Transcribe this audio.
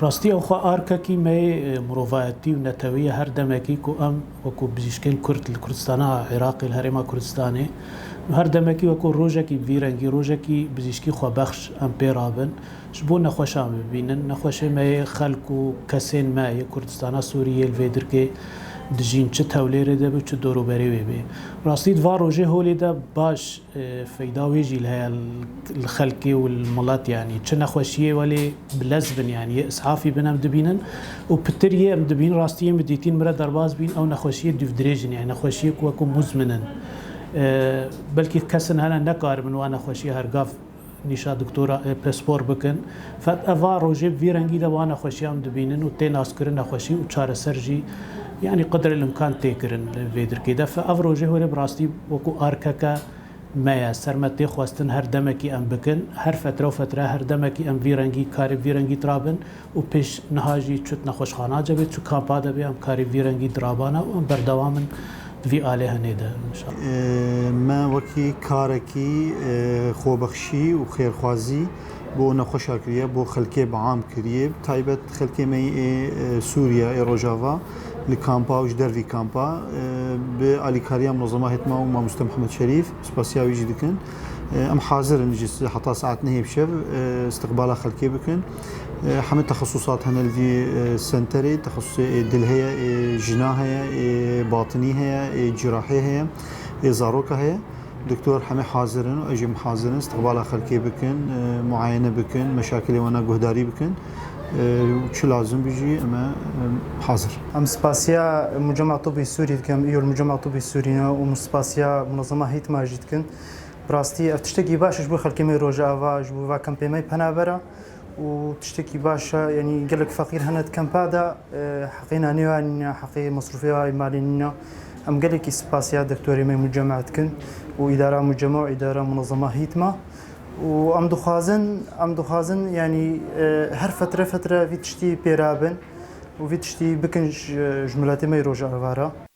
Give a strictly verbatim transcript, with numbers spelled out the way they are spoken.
Rastî ew xwe arkekî me yê, e, mirovayetî û netewî ye. Her demekî ku em wekû bijîşkên Kurd li Kurdistana Iraqê, li Herêma Kurdistanê, her demekî wekû rojekî bi vî rengî, rojekî bijîşkî xwebexş em pê rabin, ji bo nexweşan bibînin. Nexweşê me yê xelk û kesên me yê Kurdistana Sûriyê li vê dirkê dijîn, çi Tewlêrê de be, çi dorûberê wê be. Rastî di van rojê holê de baş e, feyda wê jî li heye li xelkê û li milet, yanî çi nexweşiyê welê bi lez bin, yanî yê îshafî bin em dibînin û pitir yê em dibînin, rastî yê min dîtîn min re derbas bîn, ew nexweşiyê dûvdirêj in, yanî nexweşiyê ku wekû muzmin in. E, belkî kesin hene nekaribin wan nexweşiyê her gav nîşa doktora, e, pispor bikin. Fet eva rojê bi vî rengî de wan nexweşiya em dibînin û tê naskirin nexweşî û çareser jî, yanî qedrê imkan tê kirin li vê dirkê de. Fe ev rojê holê bi rastî wekû arkeke me ye. Ser me tê xwestin her demekî em bikin. Her fetre û fetre her demekî em vî rengî karê vî rengî dirabin û pêş niha jî çut nexweşxana de bê, çu kampa de bê, em karê vî rengî dirabana û em berdewam in di vî alê henê de, inşallah. E, me wekî karekî, e, xwebexşî û xêrxwazî bo nexweşa kiriye, bo xelkê bi am kiriye. Bi taybet xelkê me yê, e, Sûriye, ê Rojava, li kampa û ji dervî kampa, e, bi alîkariya Munezema Hêtma û Mamoste Mihemed Şerîf, spasiya wî jî dikin. E, em hazir in ji heta saet nehê bi şev, e, istiqbala xelkê bikin. E, hemî texesusat hene li vî, e, senterê, texesusê, e, dil heye, e, jina heye, e, batinî heye, e, cîrahê heye, e, zaroka heye. Doktor hemî hazir in û ez jî em hazir in, istiqbala xelkê bikin, e, muayene bikin, meşakilê wana guhdarî bikin. E, û çi lazim bî jî em e, e, hazir. Em spasiya Mucema Tibî Sûrî dikin, îro li Mucema Tibî Sûrî ne û spasiya Munezema Hîtma jî dikin. Bi rastî ev tiştekî baş e ji bo xelkê me Rojava, ji bo va kempê me penabera. û tiştekî baş e, yanî gelek feqîr hene di kempa de, e, heqê nanê wan nîne, heqê mesrûfê wan malê nîne. Em gelekî spasiya doktorê me Mucema dikin û îdara Mucema û îdara Munezema Hîtma. Û em dixwazin, em dixwazin, yanî, e, her fetre fetre vî tiştî pê rabin û vî tiştî bikin ji, ji miletê me yê Rojava re.